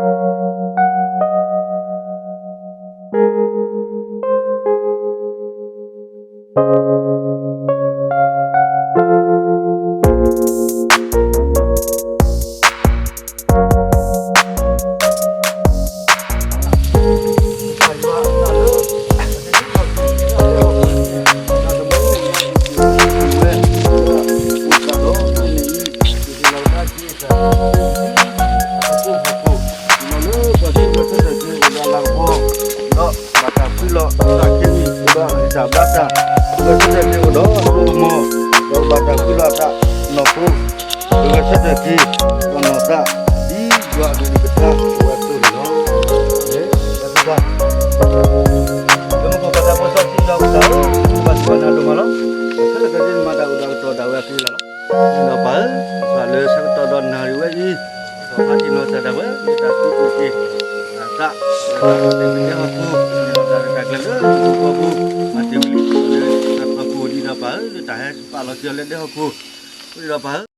ဒီးဘၣ်တၢ်ဃုလီၤတၢ်ခ့နံၣ် ဒီးအဂံၢ်စၢ်ဘါစၢ်, ဂဲၤဆၢထၢၣ်က့ၤအိၣ်ဒီးအစိကမီၤ, ဒီးဘၣ်တၢ်ဃုလီၤတၢ်နီၢ်ခိ, ဂဲၤဆၢထၢၣ်က့ၤ ဒီးနီၢ်သး ဒ်ယွၤအကလုၢ်ကထါအိၣ်ဝဲအသိးန့ၣ်လီၤ. လၢပကီၢ် ပသးပှဲၤစီဆှံယွၤပသးဧၢ, ပဘၣ်ဆိၣ်ဂ့ၤနၤဒိၣ်မးလီၤ. ခဲလၢာ်ခဲဆ့န့ၣ်မၤတၢ်အိၣ်ဒီးအကတီၢ်ဒၣ်ဝဲအကလုၢ်လီၤ. ဒီးပၢ်ဧၢ, ပသးလၢဆၢကတီၢ်ဒီးနၣ်ရံၣ်ဝဲအံၤ, ဒီးဖးတံၢ်နီၢ်သးဒၣ်ဝဲ မ့ၢ်တၢ်သူက့ၤက့ၤ တၢ်သး လၢတၢ်သးက့ၤလၢဒဲဟီၣ်ခိၣ်, ဒီးတၢ်ရဲၣ်တၢ်ကျဲၤလၢပကီၢ်ပူၤ, မၤတ့ၢ်ဝံၤလံလၢတၢ်ဖီခိၣ်ဒ်ဒီးပၢ်ဧၢ, လၢတၢ်ဟဲပာ်လီၤက့ၤအီၤလၢဒဲဟီၣ်ခိၣ်, အိၣ်ဒီးပၢ်ဧၢ